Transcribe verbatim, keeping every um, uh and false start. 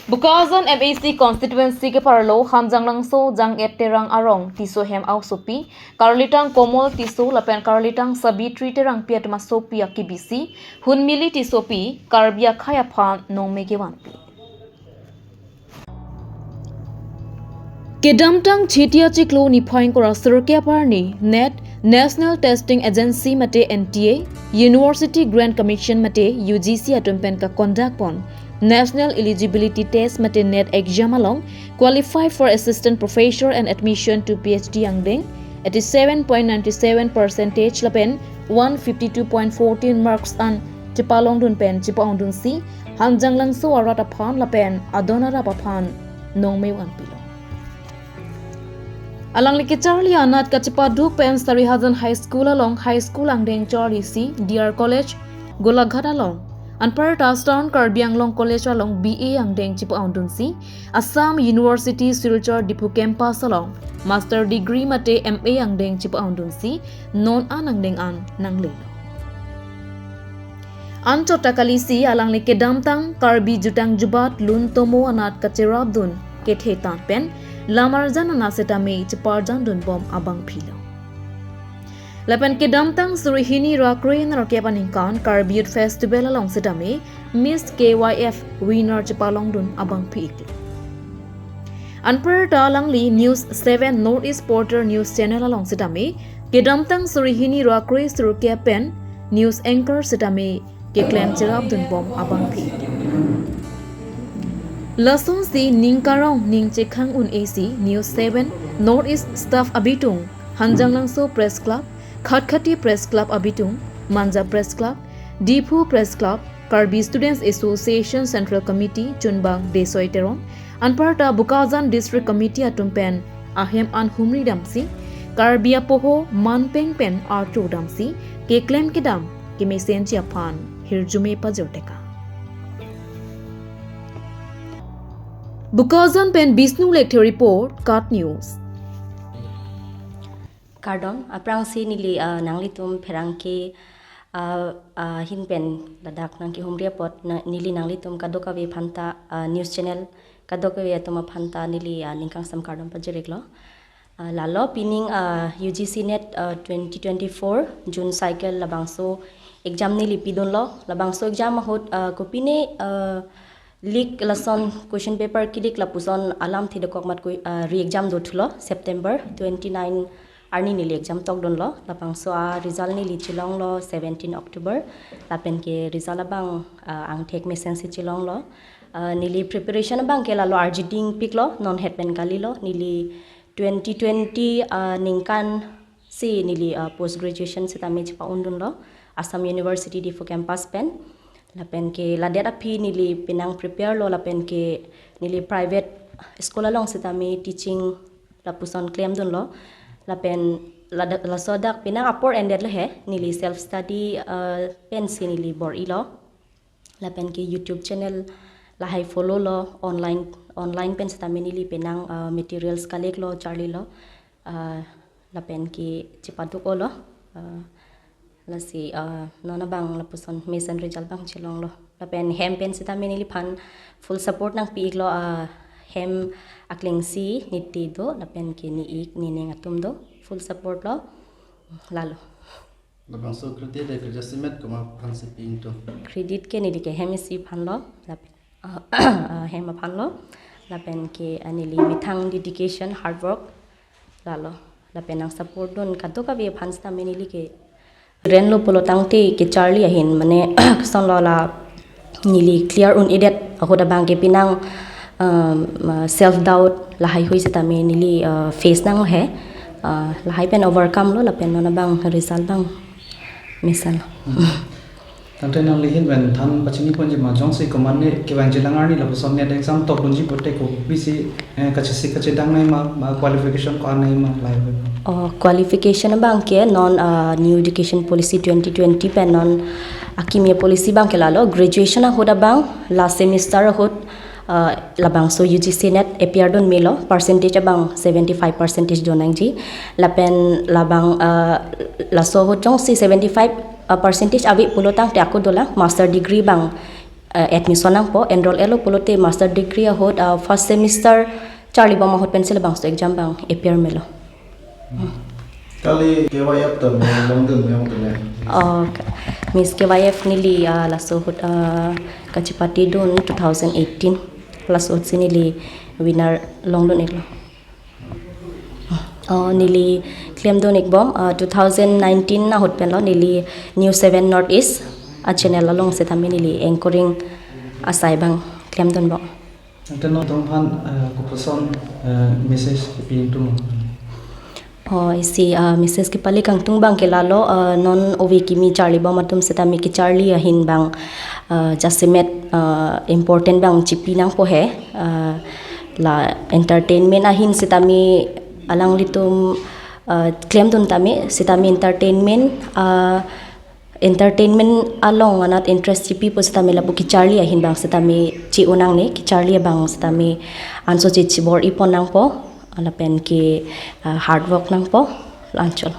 Bokajan M A C constituency keparlo Hanjanglangso Jang-et Terang arong Tisso hem aosopi, Karlitang Komol Tisso lapen Karlitang Sabitri Terangpi atum asopi akibisi Hunmili Tissopi Karbi akhei aphan nongme kevanpi. Kedamtang Chetia chiklo niphai ingkoi ra sirkep arni NET, National Testing Agency mate N T A, University Grant Commission mate U G C atum pen kaconduct pon National Eligibility Test mate NET exam along qualify for assistant professor and admission to P H D angdeng eighty-seven point nine seven percentage lapen one fifty-two point fourteen marks an chepalongdun pen chepa-ongdunsi Hanjanglangso arat aphan lapen adon arap aphan nongme vanpilo. Alangli kecharli anat kachepaduk pen Sarihajan High School along High School angdeng charlisi D R College, Golaghat along, anparta Southern Karbi Anglong College along B A angdeng chepa-ongdunsi Assam University Silchar Diphu campus along Master Degree mate M A angdeng chepa-ongdunsi non an angdeng an nanglelo. Anchot ta kalisi alangli kedamtang Karbi jutang jubat lun tomo anat kacherapdun kethe tan pen lamarjan anat setame cheparjandunbom abangphilo. Lapen kedamtang suri hini ra kre-nerkep aningkan Karbi Youth Festival along setame Miss K Y F winner chepalongdun abangphi-iklo. Anparta alangli News seven North East Portal News Channel along setame kedamtang suri hini ra kre-sirkep pen news anchor setame keklem cherapdunbom abangphi. Lasonsi ning karong ning chekhang un-esi News seven North East staff abitung Hanjanglangso Press Club, Khatkhati Press Club abitung, Manja Press Club, Diphu Press Club, Karbi Students Association Central Committee chunbang Desoi Terong, anparta Bokajan District Committee atum pen ahem an humri damsi, Karbi apoho manpeng pen arto damsi keklem kedam kemesenji aphan hirjume pajirtekang. Bokajan pen Bishnu Lekthe report, KAT News. Kardom, aphrangsi neli, ah, nanglitum pherangke, ah, ah, ahin pen ladak nangkehumri apot na, neli nanglitum kadokave aphanta, ah, news channel kadokave atum aphanta neli, ah, ningkangsam kardom pajir-iklo. Ah, lalo pining, ah, U G C NET, ah, twenty twenty-four June cycle labangso exam neli pidunlo, labangso exam ahut, ah, kopine, ah, leak lason question paper ke-leak lapuson alamthe dokok mat ku, ah, re-exam dothulo September twenty-nine arni neli exam tokdunlo, labangso a-result neli chelonglo seventeen October, lapen ke result abang, ah, angthek mesensi chelonglo. Ah, neli preparation abang ke lalo arjudingpiklo, non het pen kalilo, neli twenty twenty, ah, ningkan si neli, ah, post graduation setame chepa-ongdunlo Assam University Diphu campus pen. Lapen ke ladet aphi neli penang prepare lo, lapen ke neli private school along setame teaching lapuson klemdunlo. Lapen lada-, laso dak penang apor endetlo he, neli self study, ah, pensi neli bor-ilo. Lapen ke YouTube channel lahai follow lo, online, online pen setame neli penang, ah, materials collect lo, charlilo. Ah, lapen ke chepaduk-olo. Ah, lasi, ah, non abang lapuson mesen result abang chelonglo. Lapen hem pen setame neliphan full support nangpi-iklo, ah, hem aklengsi niti do, lapen ke ni-ik nining atum do, full support lo. Lalo. Labangso credit de kerja simet komat aphansi pi-iktum? Credit ke neli ke hem isi aphanlo, lapen, ah, ah, hem aphanlo, lapen ke, ah, neli methang dedication, hard work, lalo, lapen nang support dun kadokave aphan setame neli ke. Renlo pulo tangte kecharli ahin, mane, kosonlo la neli clear un-edet ahut abang ke penang, um, uh, self doubt lahaihui setame neli, uh, face nanglo he. Uh, lahai pen overcome lo, lapen non abang result abang mesenlo. Hmm. Tangte nangli ahin pen than pachini ponji ma, jongsi komatne kevangjilang arni lapuson NET exam tokdunji pote kopisi, eh, kachesik kachedang nangji ma, ma qualification ko-an nangji ma, lahai pen? Oh, qualification abang ke non, uh, New Education Policy twenty twenty pen non akimi policy abang ke lalo, graduation ahut abang last semester ahut, uh, labangso U G C NET appear dun melo, percentage abang seventy-five percentage do nangji. Lapen labang, uh, laso ahut jongsi seventy-five, uh, percentage ave pulo tangte ako dolang master degree abang uh, admission nangpo, enroll etlo pulote master degree ahut, uh, first semester charlibom ahut pensi labangso exam abang appear melo. Kali K Y F ta me longdun me ong tene. Oh, ka-, Miss K Y F neli, uh, laso ahut, uh, kachepatedun two thousand eighteen. Laso ahutsi neli winner longdun-iklo. Oh, neli klemdun-ikbom, uh, two thousand nineteen ahut penlo neli News seven North East a-channel along setame neli anchoring asai abang klemdunbom. Ante non atum aphan, eh, kopuson, eh, message kepi ingtung? Oh, isi, ah, message kepale kangtung abang ke lalo, ah, non ove kimi charlibom atum setame kecharli ahin abang, ah, jasemet, ah, important abang chipi nangpo he, ah, la entertainment ahin setame alanglitum, ah, klemdun tame setame entertainment, ah, entertainment along anat interest chipi pu setame lapu kecharli ahin abang setame chi-o nangne, kecharli abang setame anso che chibor-ipon nangpo, lapen ke, ah, hard work nangpo, la-anchot.